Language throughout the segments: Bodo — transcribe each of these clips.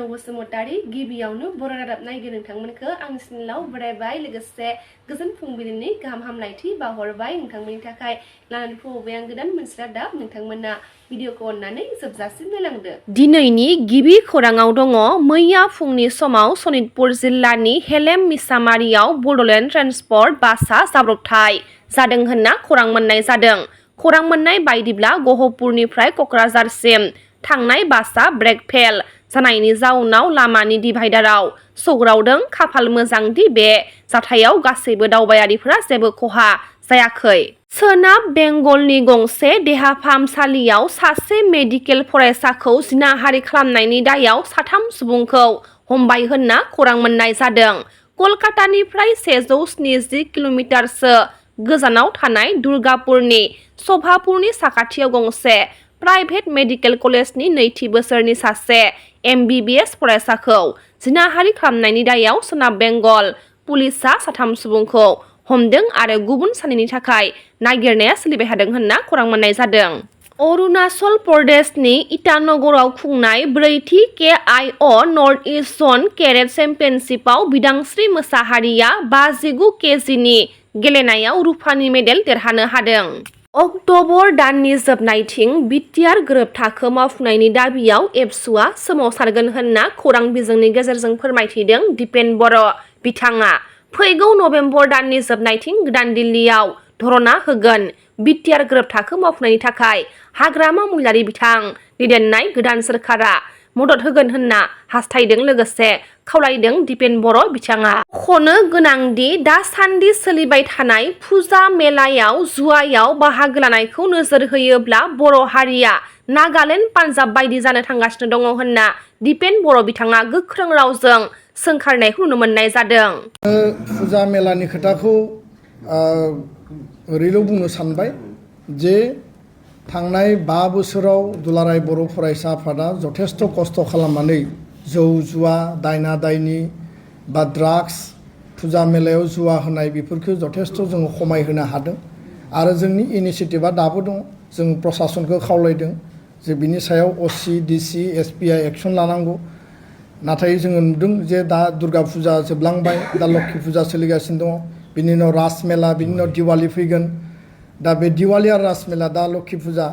SMainao Basumatari गिबियावनो बर' रादाब नायगिरि नोंथांमोनखौ आंनि चेनेलाव बरायबाय लोगोसे गोजोन फुंबिलिनि गाहाम हामलायथि बावहरबाय नोंथांमोननि थाखाय लानानै फैबाय आं गोदान मोनसे रादाब नोंथांमोना भिडिअखौ अननानै जोबजासिम नायलांदो। दिनैनि गिबि खौराङाव दङ मैया फुंनि समाव सनितपुर जिल्लानि हेलेम मिसामारियाव बड'लेण्ड ट्रेन्सपर्ट बासआ जाब्रबथाय जादों होनना खौरां मोननाय जादों। खौरां मोननाय बायदिब्ला गहपुरनिफ्राय क'क्राझारसिम थांनाय बासआ ब्रेक फेल जानायनि जाउनाव लामानि डिभाइडाराव सौग्रावदों। खाफाल मोजांदि बे जाथायाव गासैबो दावबायारिफोरा जेबो खहा जायाखै। सोनाब बेंगलनि गंसे देहा फाहामसालियाव सासे मेडिकेल फरायसाखौ जिनाहारि खालामनायनि दायाव 3 सुबुंखौ हमबाय होनना खौरां मोननाय जादों। कलकातानिफ्राय 170 किल'मिटारसो गोजानाव थानाय दुर्गापुरनि सभापुरनि साखाथियाव गंसे प्राइभेट मेडिकेल कलेजनि नैथि बोसोरनि सासे MBBS फरायसाखौ जिनाहारि खालामनायनि दायाव सोनाब बेंगल पुलिसआ 3 सुबुंखौ हमदों आरो गुबुन सानैनि थाखाय नागिरनाया सोलिबाय थादों होनना खौरां मोननाय जादों। अरुणाचल प्रदेशनि इटानगराव खुंनाय 4थि KIO नर्थ इस्ट जन केरेट चेम्पियनशिपआव बिदांस्रि मोसाहारिया 59 केजिनि गेलेनायाव रुफानि मेडेल देरहानो हादों। अक्ट'बर दाननि जोबनायथिं बिटिआर गोरोबथाखौ मावफुंनायनि दाबियाव एबसुआ सोमावसारगोन होनना खौरां बिजोंनि गेजेरजों फोरमायथिदों दिपेन बर' बिथाङा फैगौ नबेम्बर दाननि जोबनायथिं गोदान दिल्लीयाव धरना होगोन। बिटिआर गोरोबथाखौ मावफुंनायनि थाखाय हाग्रामा महिलारि बिथां दैदेननाय गोदान सोरखारा मदद होगोन होनना हास्थायदों लोगोसे खावलायदों दिपेन बर' बिथाङा। मख'नो गोनांदि दासान्दि सोलिबाय थानाय फुजा मेलायाव जुवायाव बाहागो लानायखौ नोजोर होयोब्ला बर' हारिया नागालेण्ड पान्जाब बायदि जानो थांगासिनो दङ होनना दिपेन बर' बिथाङा गोख्रों रावजों सोंखारनायखौ नुनो मोननाय जादों। फुजा मेलानि खोथाखौ ओरैल' बुंनो सानबाय जे थांनाय 5 बोसोराव दुलाराय बर' फरायसा आफादा जथेस्थ' खस्थ' खालामनानै जौ जुवा दायना दायनि बा ड्राग्स फुजा मेलायाव जुवा होनाय बेफोरखौ जथेस्थ' जोङो खमायहोनो हादों आरो जोंनि इनिसियेटिभा दाबो दङ। जों प्रसासनखौ खावलायदों जे बिनि सायाव OC DC SPI एक्सन लानांगौ। नाथाय जोङो नुदों जे दा दुर्गा फुजा जोबलांबाय, दा लक्ष्मी फुजा सोलिगासिनो दङ, बिनि उनाव राज मेला, बिनि उनाव दिवाली फैगोन। दा बे दिवाली आरो राज मेला दा लक्ष्मी फुजा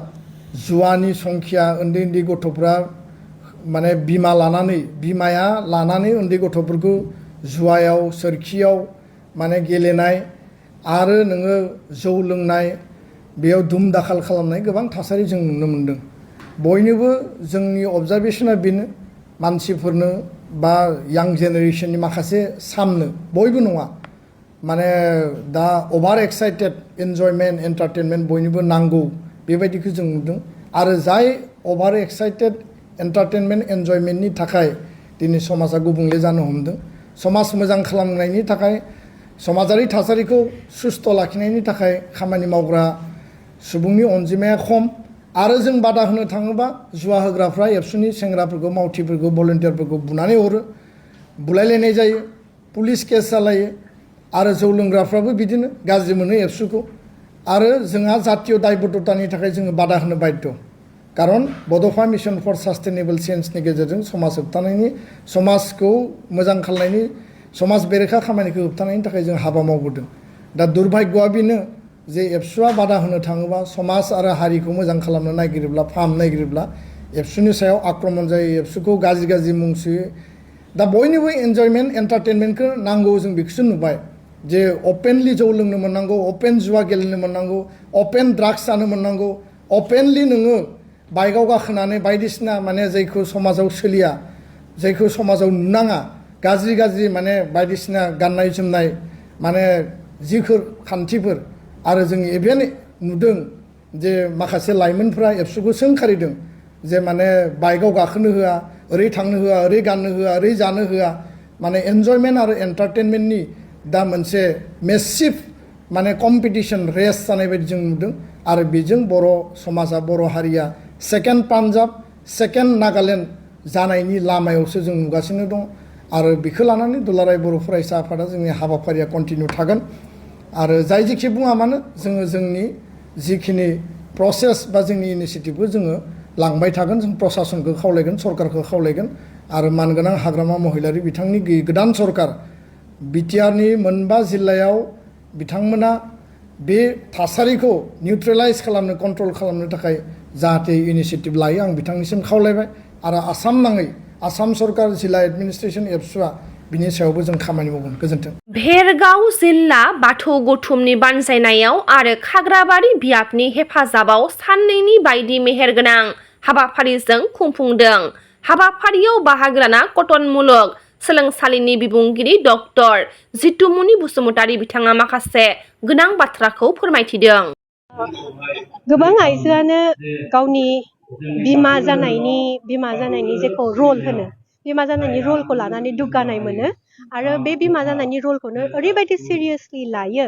जुवानि संख्या उन्दै उन्दै गथ'फ्रा माने बिमाया लानानै उन्दै गथ'फोरखौ जुवायाव सोरखियाव माने गेलेनाय आरो नोङो जौ लोंनाय बेयाव दुम दाखाल खालामनाय गोबां थासारि जों नुनो मोनदों। बयनोबो जोंनि अबजारभेसना बेनो मानसिफोरनो बा यां जेनेरेसननि माखासे साननो बयबो नङा माने दा अभार एक्साइटेड एन्जयमेन्ट एन्टारटेनमेन्ट बयनोबो नांगौ बेबायदिखौ जों नुदों आरो जाय अभार एक्साइटेड एन्टारटेनमेन्ट एन्जयमेन्टनि थाखाय दिनै समाजा गुबुंले जानो हमदों। समाज मोजां खालामनायनि थाखाय समाजारि थासारिखौ सुस्थ' लाखिनायनि थाखाय खामानि मावग्रा सुबुंनि अनजिमाया खम आरो जों बादा होनो थाङोबा जुवा होग्राफ्रा एबसुनि सेंग्राफोरखौ मावथिफोरखौ भलन्टियारफोरखौ बुनानै हरो, बुलायलायनाय जायो, पुलिस केस जालायो आरो जौ लोंग्राफ्राबो बिदिनो गाज्रि मोनो एबसुखौ आरो जोंहा जातीय दायबद्धतानि थाखाय जोङो बादा होनो बाध्य। खारन बड'फा मिशन फर सास्टेनेबल चेन्जनि गेजेरजों समाज होबथानायनि समाजखौ मोजां खालामनायनि समाज बेरेखा खामानिखौ होबथानायनि थाखाय जों हाबा मावबोदों। दा दुर्भाग्यआ बेनो जे एबसुआ बादा होनो थाङोबा समाज आरो हारिखौ मोजां खालामनो नागिरोब्ला फाहामनो नागिरोब्ला एबसुनि सायाव आक्रमण जायो, एबसुखौ गाज्रि मुं सोयो। दा बयनोबो एन्जयमेन्ट एन्टारटेनमेन्टखौ नांगौ जों बेखौसो नुबाय जे अपेनलि जौ लोंनो मोननांगौ, अपेन जुवा गेलेनो मोननांगौ, अपेन ड्राग्स जानो मोननांगौ, अपेनलि नोङो बाइकआव गाखोनानै बायदिसिना माने जायखौ समाजाव सोलिया, जायखौ समाजाव नुनाङा गाज्रि माने बायदिसिना गाननाय जोमनाय माने जिफोर खान्थिफोर आरो जों इभेन नुदों जे माखासे लाइमोनफ्रा एबसुखौ सोंखारिदों जे माने बाइकआव गाखोनो होआ, ओरै थांनो होआ, ओरै गाननो होआ, ओरै जानो होआ, माने एन्जयमेन्ट आरो एन्टारटेनमेन्टनि दा मोनसे मेसिभ माने कम्पिटिसन रेस जानाय बायदि जों नुदों आरो बेजों बर' समाजा बर' हारिया सेकेन्ड पान्जाब सेकेन्ड नागालेण्ड जानायनि लामायावसो जों नुगासिनो दं आरो बेखौ लानानै दुलाराय बर' फरायसा आफादा जोंनि हाबाफारिया कन्टिनिउ थागोन आरो जाय जेखि बुङा मानो जोङो जोंनि जिखिनि प्रसेस बा जोंनि इनिसियेटिभखौ जोङो लांबाय थागोन। जों प्रशासनखौ खावलायगोन, सरकारखौ खावलायगोन आरो मानगोनां हाग्रामा महिलारि बिथांनि गोदान सरकार बिटिआरनि मोनबा जिल्लायाव बिथांमोना बे थासारिखौ निउट्रेलाइज खालामनो कन्ट्रल खालामनो थाखाय जाहाथे इनिशिएटिभ लायो आं बिथांनिसिम खावलायबाय आरो आसाम नाङै आसाम सरकार जिल्ला एडमिनिस्ट्रेसन एबसुआ बिनि सायावबो जों खामानि मावगोन गोजोन्थों। भेरगाव जिल्ला बाथौ गौथुमनि बानजायनायाव आरो खाग्राबारि बियाबनि हेफाजाबाव साननैनि बायदि मेहेरगोनां हाबाफारिजों खुंफुंदों। हाबाफारियाव बाहागो लाना कटन मुलुग सोलोंसालिनि बिबुंगिरि डक्टर जितुमुनि बसुमतारी बिथाङा माखासे गोनां बाथ्राखौ फोरमायथिदों। गोबां आइजोआनो गावनि बिमा जानायनि जेखौ रल होनो बिमा जानायनि रलखौ लानानै दुग्गानाय मोनो आरो बे बिमा जानायनि रलखौनो ओरैबायदि सिरियासलि लायो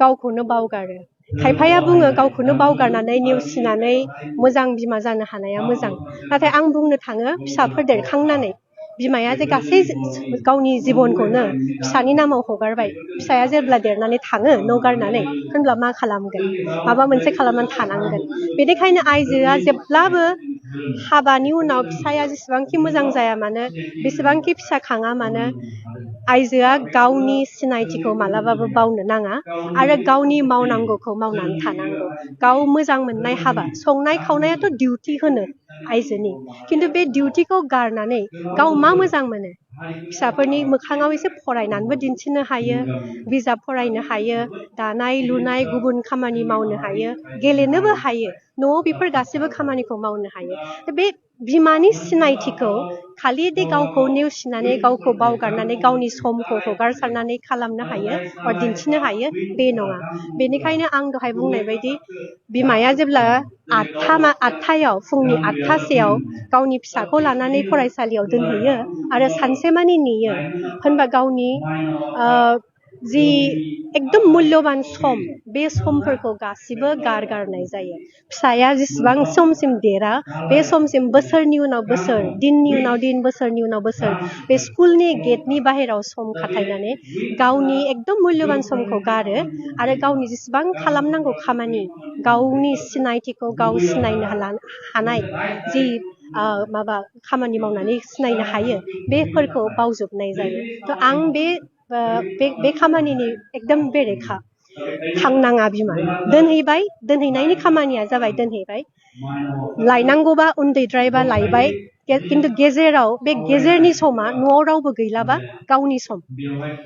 गावखौनो बावगारो। खायफाया बुङो गावखौनो बावगारनानै नेवसिनानै मोजां बिमा जानो हानाया मोजां, नाथाय आं बुंनो थाङो फिसाफोर देरखांनानै बिमाया जे गासै गावनि जिबनखौनो फिसानि नामाव हगारबाय, फिसाया जेब्ला देरनानै थाङो न' गारनानै होनब्ला मा खालामगोन? माबा मोनसे खालामनानै थानांगोन। बेनिखायनो आइजोआ जेब्लाबो हाबानि उनाव फिसाया जेसेबांखि मोजां जाया मानो, बेसेबांखि फिसा खाङा मानो, आइजोआ गावनि सिनायथिखौ मालाबाबो बावनो नाङा आरो गावनि मावनांगौखौ मावनानै थानांगौ। गाव मोजां मोननाय हाबा, संनाय खावनायाथ' डिउटि होनो आइजोनि, खिन्थु बे डिउटिखौ गारनानै गाव मा मोजां मोनो, फिसाफोरनि मोखाङाव एसे फरायनानैबो दिन्थिनो हायो, बिजाब फरायनो हायो, दानाय लुनाय गुबुन खामानि मावनो हायो, गेलेनोबो हायो, न'आव बेफोर गासैबो खामानिखौ मावनो हायो। बे बिमानि सिनायथिखौ खालि दे गावखौ नेवसिनानै गावखौ बावगारनानै गावनि समखौ हगारसारनानै खालामनो हायो बा दिन्थिनो हायो बे नङा। बेनिखायनो आं दहाय बुंनाय बायदि बिमाया जेब्ला आठथायाव फुंनि 8थासेयाव गावनि फिसाखौ लानानै फरायसालियाव दोनहैयो आरो सानसेमानि नेयो होनबा गावनि जि एकदम मुल्यबान सम, बे समफोरखौ गासिबो गारनाय जायो। फिसाया जेसेबां समसिम देरा बे समसिम बोसोरनि उनाव बोसोर, दिननि उनाव दिन, बोसोरनि उनाव बोसोर बे स्कुलनि गेटनि बाहेराव सम खाथायनानै गावनि एकदम मुल्यबान समखौ गारो आरो गावनि जेसेबां खालामनांगौ खामानि, गावनि सिनायथिखौ गाव सिनायनो हानाय जि माबा खामानि मावनानै सिनायनो हायो बेफोरखौ बावजोबनाय जायो। थ' आं बे खामानिनि एकदम बेरेखा। थांनाङा बिमा, दोनहैबाय, दोनहैनायनि खामानिया जाबाय दोनहैबाय, लायनांगौबा उन्दैद्रायबा लायबाय, खिन्थु गेजेराव बे गेजेरनि समा न'आव रावबो गैलाबा गावनि सम,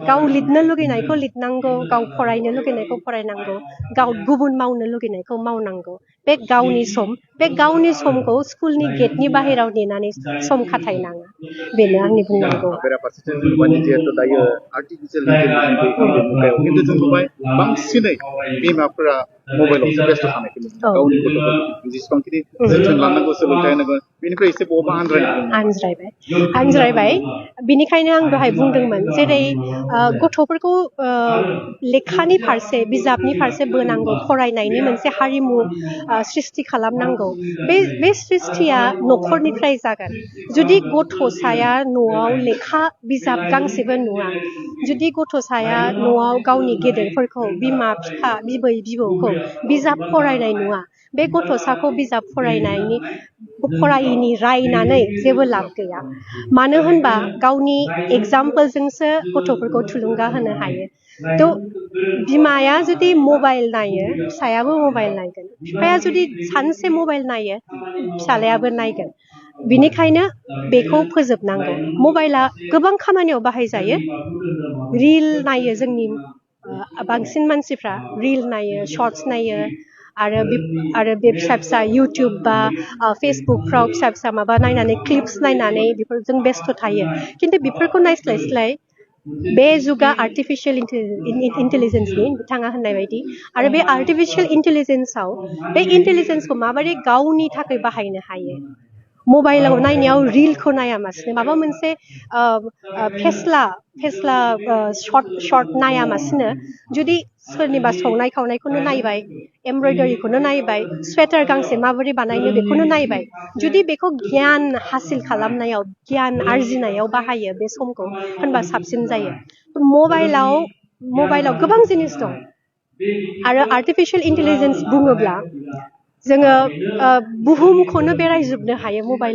गाव लिरनो लुगैनायखौ लिरनांगौ, गाव फरायनो लुगैनायखौ फरायनांगौ, गाव गुबुन मावनो लुगैनायखौ मावनांगौ। बे गावनि सम, बे गावनि समखौ स्कुलनि गेटनि बाहेराव नेनानै सम खाथायनाङा, बेनो आंनि बुंनांगौ। बेराफारसेथिं जों नुबाय जिहेतु दायो आर्टिफिशियेल इन्टेलिजेन्स नैबे मुगायाव खिन्थु जों नुबाय बांसिनै बिमाफोरा मबाइलावसो बेस्थ' थानायखौ नुयो। गावनि गथ'फोरखौ जेसेबांखिनि जोथोन लानांगौ, सोलोंथाइ होनांगौ, बेनिफ्राय एसे बबा आनज्रायबाय। बिनिखायनो आं दहाय बुंदोंमोन जेरै गथ'फोरखौ लेखानि फारसे, बिजाबनि फारसे बोनांगौ, फरायनायनि मोनसे हारिमु सृष्टि खालामनांगौ। बे सृष्टिया न'खरनिफ्राय जागोन। जुदि गथ'साया न'आव लेखा बिजाब गांसेबो नुवा, जुदि गथ'साया न'आव गावनि गेदेरफोरखौ, बिमा बिफा, बिबै बिबौखौ बिजाब फरायनाय नुवा, बे गथ'साखौ बिजाब फरायिनि रायनानै जेबो लाब गैया। मानो होनबा गावनि एगजामपोलजोंसो गथ'फोरखौ थुलुंगा होनो हायो। थ' बिमाया जुदि मबाइल नायो, फिसायाबो मबाइल नायगोन। बिफाया जुदि सानसे मबाइल नायो, फिसालायाबो नायगोन। बिनिखायनो बेखौ फोजोबनांगौ। मबाइला गोबां खामानियाव बाहायजायो। रिल नायो, जोंनि बांसिन मानसिफ्रा रिल नायो, शर्टस नायो आरो बे फिसा फिसा इउटिउब बा फेसबुकफ्राव फिसा फिसा माबा नायनानै, क्लिप्स नायनानै बेफोरजों बेस्थ' थायो। खिन्थु बेफोरखौ नायस्लाय बे जुगा आर्टिफिशियेल इन्टेलिजेन्सनि, बिथाङा होननाय बायदि, आरो बे आर्टिफिशियेल इन्टेलिजेन्सखौ माबोरै गावनि थाखाय बाहायनो हायो। मबाइलाव नायनायाव रिलखौ नायामासिनो, माबा मोनसे फेस्ला शर्ट नायामासिनो जुदि सोरनिबा संनाय खावनायखौनो नायबाय, एमब्रयदारिखौनो नायबाय, स्वेटार गांसे माबोरै बानायनो बेखौनो नायबाय, जुदि बेखौ गियान हासिल खालामनायाव, गियान आरजिनायाव बाहायो बे समखौ, होनबा साबसिन जायो। मबाइलाव गोबां जिनिस दं आरो आर्टिफिशियेल इन्टेलिजेन्स बुङोब्ला जोङो बुहुमखौनो बेरायजोबनो हायो मबाइल